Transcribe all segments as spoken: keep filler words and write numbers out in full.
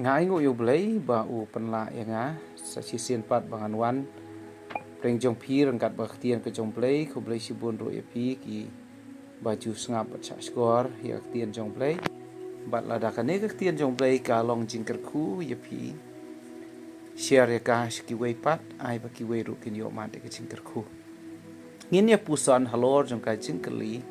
Nga ainguh ïa U Blei ba u pynlah ïa nga sa shisien pat ba ngan wan pdeng jong phi ryngkat bad ka ktien ka jong U Blei. Khublei shibun ruh ïa phi kiba ju sngap bad shahshkor ïa ka ktien jong U Blei. Bad lada kane ka ktien jong U Blei ka long jingkyrkhu ïa phi, share ïa ka sha kiwei pat, ai ba kiwei ruh kin ïoh mad ïa ka jingkyrkhu. Ngin ïa puson halor jong ka jingkylli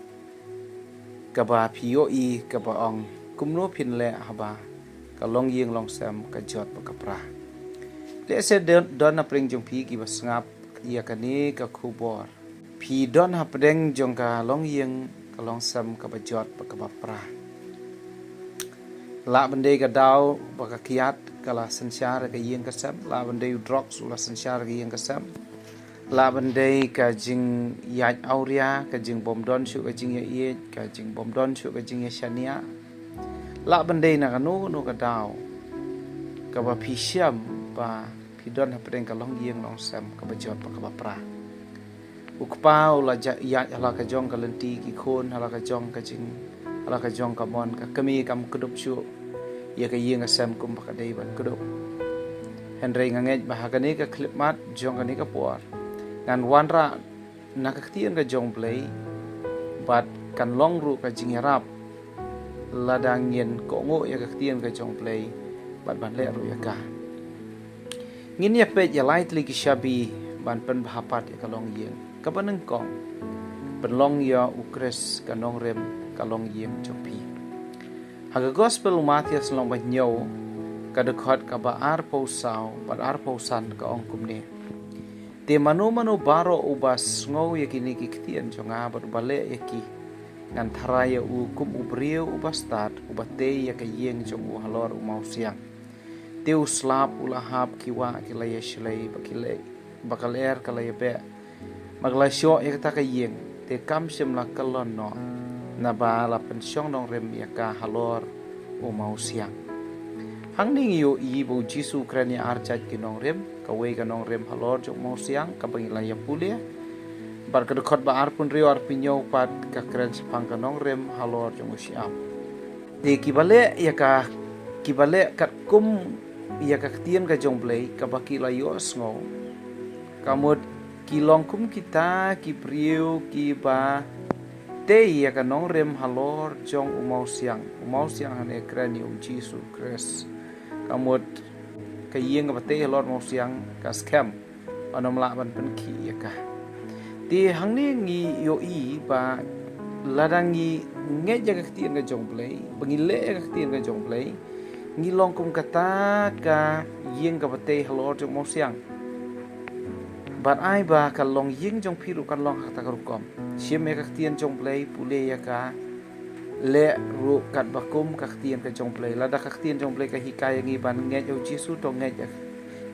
kaba phi ïohi kaba ong, kumno phin leh haba ka longïing longsem ka jot bad ka pra? Lehse don, don na pdeng jong phi kiba sngap ïa kane ka khubor. Phi don hapdeng jong ka longïing ka longsem kaba jot bad kaba pra. Lah ban dei ka daw ba ka kiad ka la synshar ka ïing ka sem, lah ban dei u drugs u la synshar ka ïing ka sem, lah ban dei ka jingïaid awria, ka jingbym don shuh ka jingïaieit, ka jingbym don shuh ka jingïashaniah, lah ban dei na kano kano ka daw kaba phi shem ba phi don hapdeng ka longïing longsem kaba jot bad kaba pra. U kpa u la ïaid ha la ka jong ka lynti ki khun ha la ka jong ka jing, ha la ka jong ka mon, ka kmie kam kdup shuh ïa ka ïing ka sem kumba ka dei ban kdup. Hynrei nga ngeit ba ha kane ka khyllipmat jong kane ka por ngan wanrah na ka ktien ka jong U Blei bad kan long ruh ka jingïarap lada ngin kohnguh ïa ka ktien ka jong U Blei bad ban leh ruh ïa ka. Ngin ïa peit ïa lai tylli ki shabi ban pynbha pat ïa ka longïing. Kaba nyngkong, pynlong ïa U Khrist ka nongrim ka longïing jong phi. Ha ka Gospel u Mathaios lynnong ba hynñiew, ka dkhot kaba arphew saw bad arphew san ka ong kumne: Te mano mano baroh uba sngew ïa kine ki ktien jong nga bad uba leh ïa ki, ngan tharai ïa u kum u briew uba stad uba tei ïa ka ïing jong u halor u mawsiang. Te u slap u la hap, ki wah ki la ïashlei, ba ki leh, ba ka lyer ka la ïabeh, ba ka la shoh ïa kata ka ïing, te kam shym la kyllon noh, naba la pynshong nongrim ïa ka halor u mawsiang. Hangne ngi ïohi ba U Jisu u kren ïa ar jait ki nongrim, kawei ka nongrim halor jong u mawsiang kaba ngi la ïa pule. Bad ka dkhot ba arphew hynriew arphew hynñiew pat ka kren shaphang ka nongrim halor jong u shyiap. Te kiba leh ïa ka, kiba leh katkum ïa ka ktien ka jong U Blei kaba ki la ïohsngew, ka mut ki long kum kita ki briew kiba tei ïa ka nongrim halor jong u mawsiang. U mawsiang hangne kren ïa U Jisu Khrist. Ka mut ka ïing kaba tei halor u mawsiang ka skhem, ym lah ban pynkhih ïa ka. Te hangne ngi ïohi ba lada ngi ngeit ïa ka ktien ka jong U Blei, ba ngi leh ïa ka ktien ka jong U Blei, ngi long kum kata ka ïing kaba tei halor jong u mawsiang. Bad ai ba ka longïing jong phi ruh kan long ha kata ka rukom. Shim ïa ka ktien jong U Blei, pule ïa ka, leh ruh katba kum ka ktien ka jong U Blei. Lada ka ktien jong U Blei ka hikai ïa ngi ban ngeit ha U Jisu, to ngeit ïa,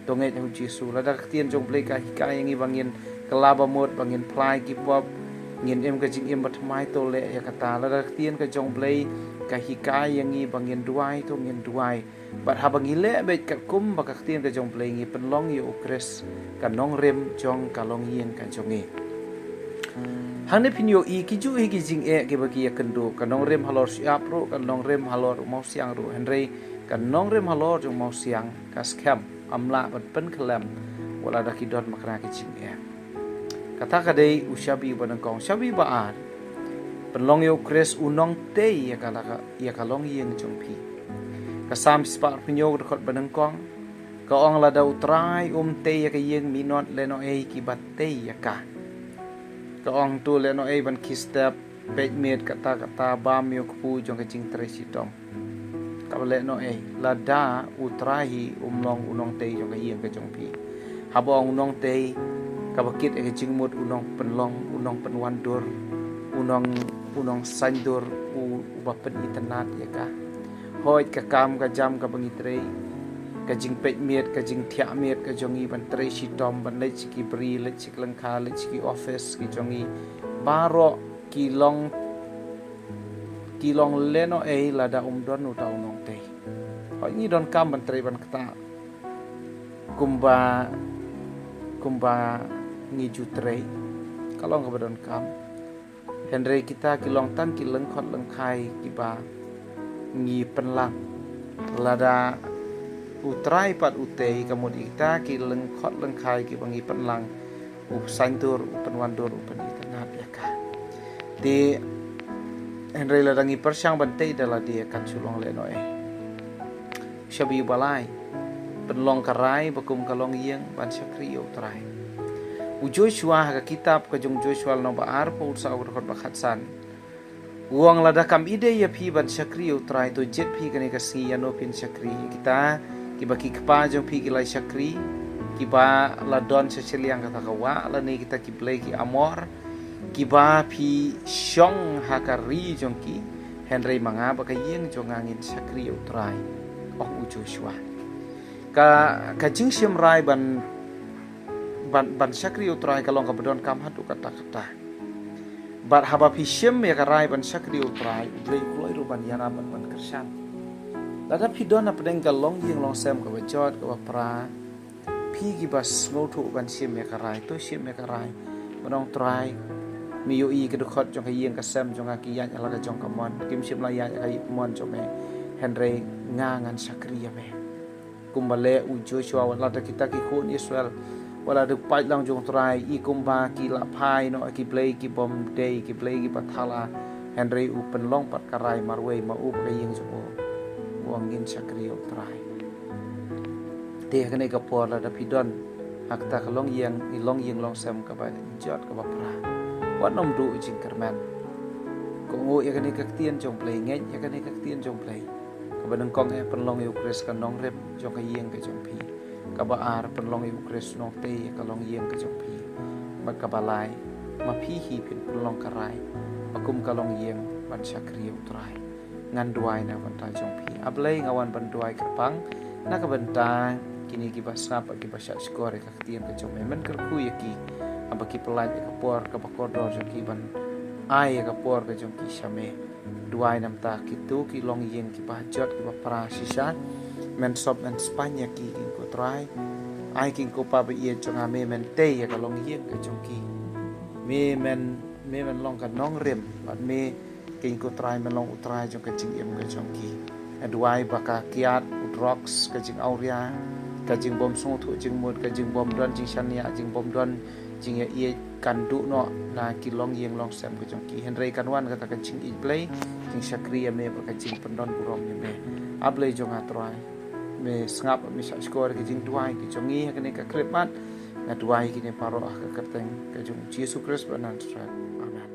to ngeit ha U Jisu. Lada ka ktien jong U Blei ka hikai ïa ngi ba ngin kylla ba mut, ba ngin phla ïa ki pop, ngin im ka jingim bathymmai, to leh ïa kata. Lada ka ktien ka jong U Blei ka hikai ïa ngi ba ngin duwai, to ngin duwai. Bad haba ngi leh beit katkum ba ka ktien ka jong U Blei, ngi pynlong ïa U Khrist ka nongrim jong ka longïing ka jong ngi. Hangne phin ïohi ki ju hi ki jingeh kiba ki ïakynduh, ka nongrim halor shyiap ruh, ka nongrim halor u mawsiang ruh. Hynrei ka nongrim halor jong u mawsiang ka skhem, ym lah ban pynkhyllem wat la da ki don makna ki jingeh. Kata ka dei u shabi ba nyngkong. Shabi ba ar, pynlong ïa U Khrist u nongtei ïa ka la ka, ïa ka longïing jong phi. Ka Salm spah arphew hynñiew ka dkhot ba nyngkong ka ong, lada U Trai um tei ïa ka ïing minot lehnohei kiba tei ïa ka. Ka ong, to lehnohei ban khie step, peit miet katta katta, bam ïa u kpu jong ka jingtrei shitom. Kaba lehnohei lada U Trai hi um long u nongtei jong ka ïing ka jong phi. Haba ong u nongtei, kaba kit ïa ka jingmut u nongpynlong, u nongpynwandur, u nong, u nongsaiñdur, u, uba pynitynnad ïa ka. Hooid, ka kam ka jam kaba ngi trei, ka jingpeit miet, ka jingthiah miet ka jong ngi ban trei shitom, ban leit sha ki bri, leit sha ki lyngkha, leit sha ki office ki jong ngi, baroh ki long, ki long lehnohei lada um don uta u nongtei. Hooid, ngi donkam ban trei ban ktah kumba, kumba ngi ju trei, ka long kaba donkam. Hynrei kita ki long tang ki lyngkhot lyngkhai kiba ngi pynlang. Lada U Trai pat u tei, ka mut ïa kita ki lyngkhot lyngkhai kiba ngi pynlang, u pynsaindur, u pynwandur, u pynitynnad ïa ka. Te hynrei lada ngi pyrshang ban tei da lade, kan shu long lehnohei. Shabi u ba lai, pynlong ka rai ba kum ka longïing ban shakri ïa u Trai. U Joshua ha ka kitab ka jong Joshua lynnong ba ar, pasaw ka dkhot ba khatsan. U ong, lada kam ïadei ïa phi ban shakri ïa u Trai, to jied phi kane ka sngi ïano phin shakri. Kita kiba ki kpa jong phi ki la shakri, kiba la don sha shiliang kata ka wah, lane kita ki blei ki Amor, kiba phi shong ha ka ri jong ki, hynrei ma nga bad ka ïing jong nga ngin shakri ïa u Trai, ong u Joshua. Ka, ka jingshim rai ban, ban, ban shakri ïa u Trai ka long kaba donkam haduh katta katta. Bad haba phi shim ïa ka rai ban shakri ïa u Trai, u Blei u kloi ruh ban ïarap bad ban kyrshan. Lada phi don hapdeng ka longïing longsem kaba jot kaba pra, phi kiba sngewthuh ban shim ïa ka rai, to shim ïa ka rai. Ban ong, Trai, me ïohi ka dkhot jong ka ïing ka sem jong nga ki ïaid ha la ka jong ka mon, kim shym la ïaid ha ka mon jong me. Hynrei nga ngan shakri ïa me. Kumba leh u Joshua, wat la da kita ki khun Israel, wat la da peit lang jong u Trai, i kumba ki la phai noh ki blei ki bym dei, ki blei kiba thala, hynrei u pynlong pat ka rai marwei ma u bad ka ïing jong u. U ong, ngin shakri ïa u Trai. Te ha kane ka por lada phi don ha kata ka longïing, i longïing longsem kaba jot kaba pra, wat nym duh jingkyrmen. Kohnguh ïa kane ka ktien jong u Blei, ngeit ïa kane ka ktien jong u Blei. Kaba nyngkong, eh, pynlong ïa u Khrist ka nongrim jong ka ïing ka jong phi. Kaba ar, pynlong ïa u Khrist u nongtei ïa ka longïing ka jong phi. Bad kaba lai, ma phi hi phin pynlong ka rai ba kum ka longïing ban shakri ïa u Trai. Ngan duwai na ka bynta jong phi. A Blei, nga wan ban duwai kyrpang na ka bynta kine kiba sngap bad kiba shahshkor ïa ka ktien ka jong me. Men kyrkhu ïa ki, haba ki pyllait ïa ka por kaba kordor jong ki ban ai ïa ka por ka jong ki sha me. Duwai namar kito ki longïing kiba jot kiba pra shisha. Men sop men spaiñ ïa ki, kynku Trai. Ai, kynku Kpa ba ïeit jong nga, me men tei ïa ka longïing ka jong ki. Me men, me men long ka nongrim bad me, kynku Trai, men long u Trai jong ka jingim ka jong ki. Nga duwai ba ka kiad, u drugs, ka jingawria, ka jingbym sngewthuh jingmut, ka jingbym don jingshaniah, jingbym don jingïaieit kan duh noh na ki longïing longsem ka jong ki. Hynrei kan wan kata ka jingïeit Blei, jingshakri ïa me bad ka jingpyndonburom ïa me. A Blei jong nga Trai, me sngap, me shahshkor ïa ki jingduwai ki jong ngi ha kane ka khyllipmat. Nga duwai kine baroh ha ka kyrteng ka jong u Jisu Khrist ba Nasaret. Amen.